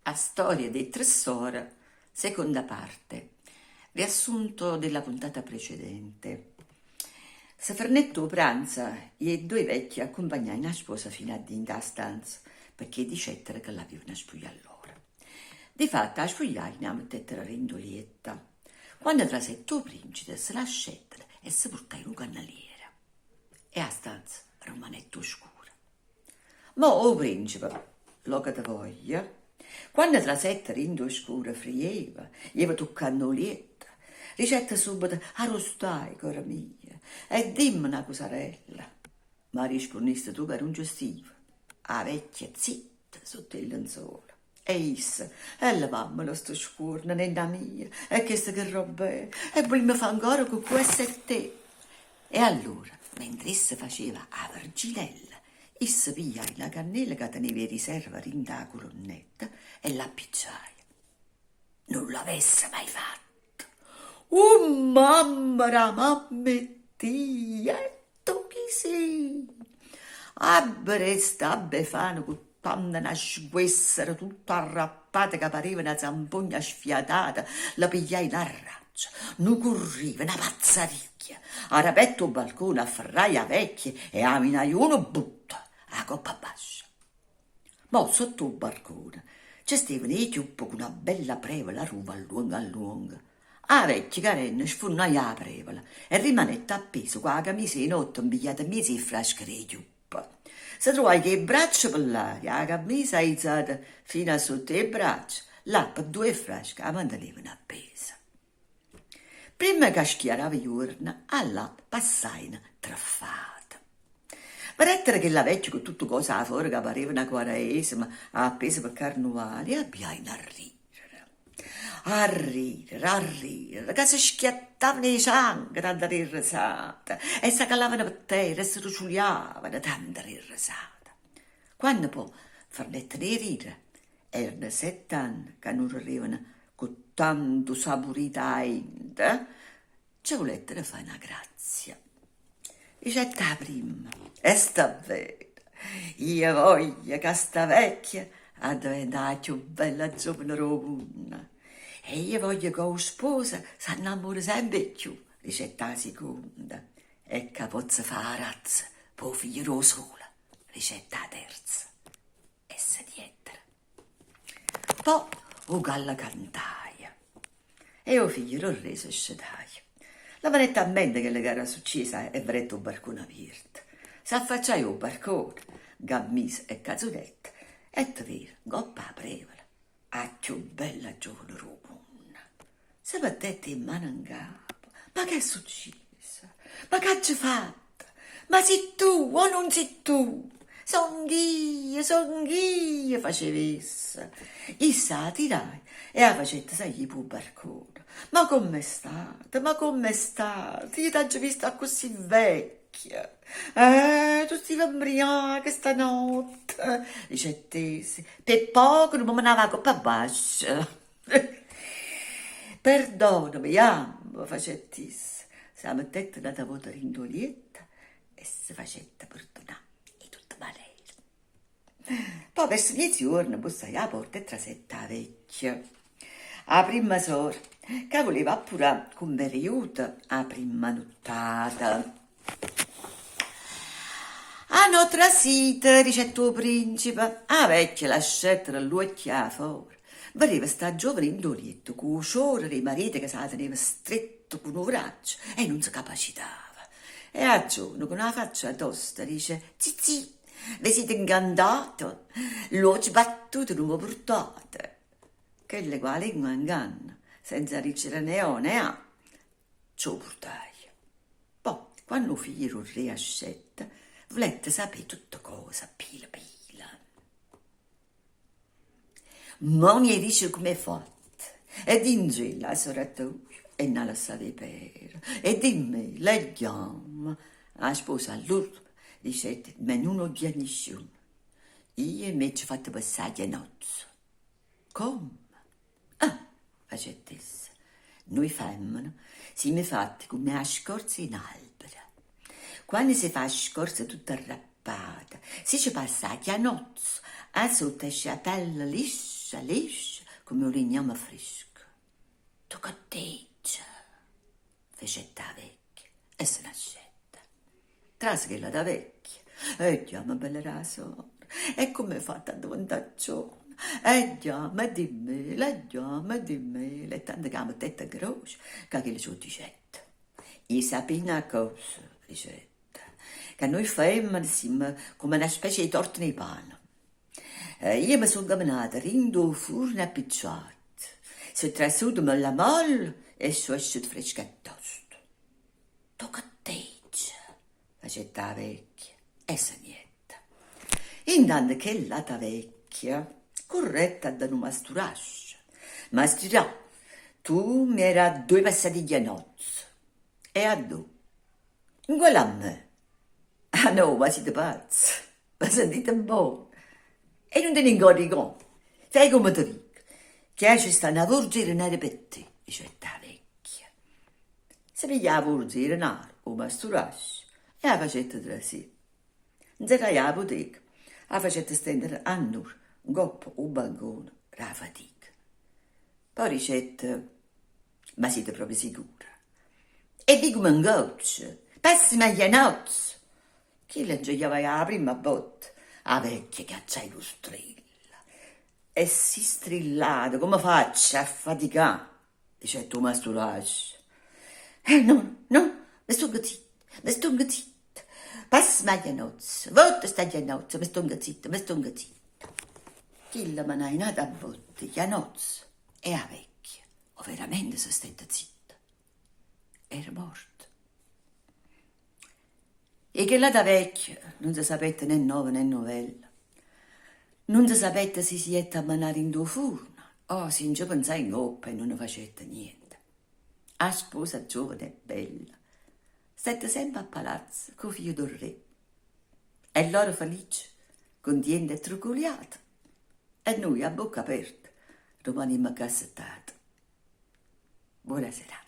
A storia d' 'e ttre sore, seconda parte. Riassunto della puntata precedente. Se fernette 'o pranzo e 'e ddoje vecchie accumpagnajeno 'a sposa fino a dint' 'a stanza pecché dicettero ca l'avevano spuglià lloro. Difatti 'a spugliajeno e 'a mettettero dint' 'o lietto. Quanno trasette 'o principe se n'ascettero e se purtajeno 'o canneliere e 'a stanza rummanette 'o scuro. Mo 'o princepe, lloco te voglio, quanno trasette dint' 'o scuro frieva, jeva tuccanno 'o lietto, dicette subbeto, Arò stai, core mio? E dimme na cusarella. Ma rispunniste tu ca nun ce stive, 'a vecchia zitta sott' 'e lenzole. E isso, E levammelo stu scuorno, nenna mia, e chesta che robba è? E vulimmo fa ancora cu QST? E allora, mentre essa faceva 'a verginella, isso pigliaje na cannela ca teneva 'e riserva dint' 'a culonnetta e l'appicciaje. Nun l'avesse mai fatto! Uh mamma d' 'a mamma 'e Dio! E tu chi si'? A vedé sta befana cu tanta na sguessera tutta arrappata ca pareva na zampogna sfiatata, le pigliaje n'arraggia, nu currivo, na pazzaria. Arapette 'o balcone, afferraje 'a vecchia e 'a menaje unu butto 'a coppa abbascio. Mo sotto 'o barcone ce stevano 'e chiuppe cu na bella prevola r'uva luonga luonga. 'A vecchia carenno sfunnaje 'a prevola e rimanette appesa cu 'a camisa 'e notte 'mpigliata 'mmiez' 'e frasche d' 'e chiuppe. Se truvaje cu 'e braccia pe ll'aria, 'a cammisa aizata fino a sotto 'e braccia, là pe ddoje frasche 'a mantenevano appesa. Primma ca schiarava juorno, 'a là passajeno tre fate. Vedettero chella vecchia cu tutto cosa 'a fora ca pareva na quaresima appesa pe carnuvale e abbiajeno a rirere. A rirere, a rirere, ca se schiattavano 'e cianche tanto d' 'e resate e s'acalavano pe terra e se ruciuliavano tanto d' 'e resate. Quanno po' fernettero 'e rirere, Erano sett'anne ca nun rerevano cu tantu sapurito 'a 'int', ce vulettero fa' na grazia. Dicette 'a primma, E sta bene, io voglio ca sta vecchia addeventa 'a cchiù bella giovane d' 'o munno e io voglio ca 'o sposo s'annammora sempe 'e cchiù, dicette 'a siconda, e ca pozza fa' 'a razza p' 'o figlio d' 'o sole, dicette 'a terza. E se diettero. Po' 'o gallo cantaje e 'o figlio d' 'o rre se scetaje. Le venette a mente chello ch'era succieso e vedette 'o barcone apierto. S'affacciaje ô barcone, 'ncammisa e cazunette, e te vere 'ncopp' 'a prevola 'a cchiù bella giovane d' 'o munno. Se mettette 'e mmane 'ncapo, Ma ch'è succieso? Ma ch'aggio fatto? Ma si' tu o nun si' tu? Songh'io, songh'io, faceva essa. Isso 'a tiraje e 'a facette saglì p' 'o barcone. Ma comm'è stato? Ma comm'è stato? Io t'aggio visto accussì vecchia. Eh, tu stive 'mbriaca stanotte, dicette essa. Pe' poco nun me menave 'a coppa abbascio. Perdonami, jammo, facette isso. S' 'a mettette n'ata vota dint' 'o lietto e se facette perdunà 'e tutte manere. Po' verso mieziuorno bussaje 'a porta e trasette 'a vecchia. 'A primma sora, ca vuleva appurà comm'era juta 'a primma nuttata. Ah no trasite, dicette 'o principe. 'A vecchia l'ascette ll'uocchie 'a fora. Vedeva sta giovane 'int' 'o lietto cu 'o ciore d' 'e marite ca s' 'a teneva stretto cu nu vraccio e nun se capacitava. E 'a giovane cu na faccia tosta dice, Zizì, ve site 'ncantato? Ll'uocchie sbattute nun m' purtate. Chella cu 'a lengua 'nganna, senza dicere né o né a, ce 'o purtaje. Po', quanno 'o figlio d' 'o rre ascette, vulette sapé tutte cose pilo pilo. Mo me dice comm'è fatto e dincello 'a sora toja 'e nun 'a lassà 'e pere e dimmelo e ghiammo. 'A sposa allora dicette, ma nun 'o dì a nisciuno, io m'aggio fatto passà 'a chianozza. Comme? Ah! facette essa, nuje femmene simme fatte comme 'a scorza 'e n'albero. Quanno se fa 'a scorza tutta arrappata, si ce passa 'a chianozza, 'a sotto esce 'a pelle liscia. Liscia liscia comme 'o lignamme frisco. Tu che dice? Facette 'a vecchia e se n'ascette. Trase chell'ata vecchia e ghiamme bella d' 'a sora e comme 'e fatto a diventà giovane e ghiamme e dimmelo e ghiamme e dimmelo e tanto che 'a mettette 'ncroce ca chella ce 'o dicette. 'E sapì na cosa, dicette, ca nuje femmene simmo comme na specie 'e torta 'e pane. Io me songo menata dint' 'o furno appicciato, so' trasuta molla molla e so' asciuta fresca e tosta. Tu che dice? Facette 'a vecchia e se n'jette. Intanto chell'ata vecchia currette addo nu masturascio. Mastrà, tu m'he dà ddoje passate 'e ghianozze. E addò? Ncuollo a me? Ah no, ma site pazzo! Ma sentite buono! E nun tene ancora 'e gomme! Fai comme te dico, ccà ce sta na vorza 'e denare pe te, dicette 'a vecchia. Se piglia 'a vorza 'e denare, 'o masturascio, e 'a facette trasì. Nzerraje 'a puteca, 'a facette stennere annura 'ncopp' 'o bancone d' 'a fatica. Po' dicette, Ma site proprio sicura? E vi comme 'ncoccia! Passeme 'a janozza! Chillo nce chiavaje 'a primma botta, 'a vecchia cacciaje nu strillo. E si strillate, comme faccio a faticà? Dicette 'o masturascio. Eh no, no, me stongo zitto, me stongo zitto. Passame 'a janozza, votta sta janozza, me stongo zitto, me stongo zitto. Chillo menaje n'ata botta 'e janozza e 'a vecchia overamente se stette zitta. Era morta. 'E chell'ata vecchia nun se sapette né nova né nuvella. Nun se sapette si si jette a menà dint' 'o furno o si nce pensaje 'ncoppa e nun ne facette niente. A sposa giovane e bella stette sempe a palazzo cu 'o figlio d' 'o rre. E lloro felice, cuntiente e truculiate e nuje a bocca aperta rummanimmo ccà assettate. Buona serata.